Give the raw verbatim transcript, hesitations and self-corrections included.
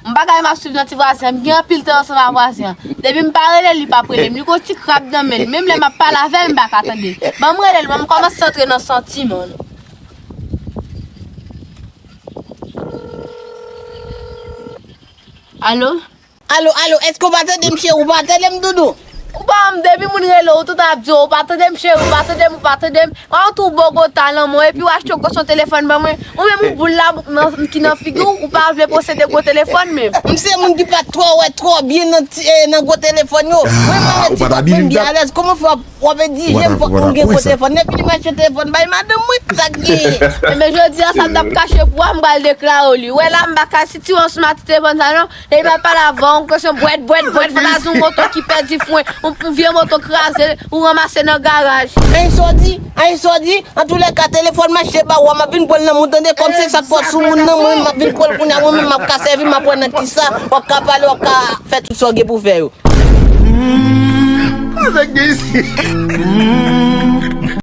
M bagay m ap swiv nan ti vwazen an, m gen anpil tan ansanm ak vwazen an. Depi m pa rele l, li p ap rele m. Li gon ti krab nan men l. Menm lè m ap pale avè l, m pa ka tande. Ban m rele l, ban m kòmanse antre nan santiman. Alo? Alo, alo, èske w pa tande m, cheri? Ou pa tande m, doudou? Ou pa wè m depi moun rele w, ou tout ap di w pa tande m, cheri, ou pa tande m, ou pa tande m. Wè w tou Bogota lanmò, epi w achte yon gwo telefòn ban mwen. Ou menm ou boul la nan, ki nan figi w, ou pa vle posede gwo telefòn menm. M se moun ki pa twò wè twò byen nan ti, eh, nan gwo telefòn yo. Mwen, mwen wè ti kòb mwen byen alèz. Kòman fè w ap W ap egzije m fòk mwen gen gwo telefòn. Lè fini m achte telefòn bay madanm mwen, sa k genyen? Enben, jodi a, sa m t ap kache pou ou a, m pral deklare w li. Ou wè la, m pa ka sitiye ansanm ak ti telefòn sa non. Lè m ap pale avè w, yon kesyon bwèt, bwèt, bwèt, fò ta di yon moto ki pèdi fren, yon, yon vye moto kraze, ou ranmase nan garaj. Anyen sa w di, anyen sa w di, antoulèka, telefòn m achte ba ou a, m ap vin pran l nan men w, tande, kòm se sa k fò sou moun nan, mwen, m ap vin pran l kounye a, mwen menm, m ap ka sèvi, m ap wè nan kisa, w ap ka pale, w ap ka fè tout sa w gen pou fè yo. Koze k gen isit.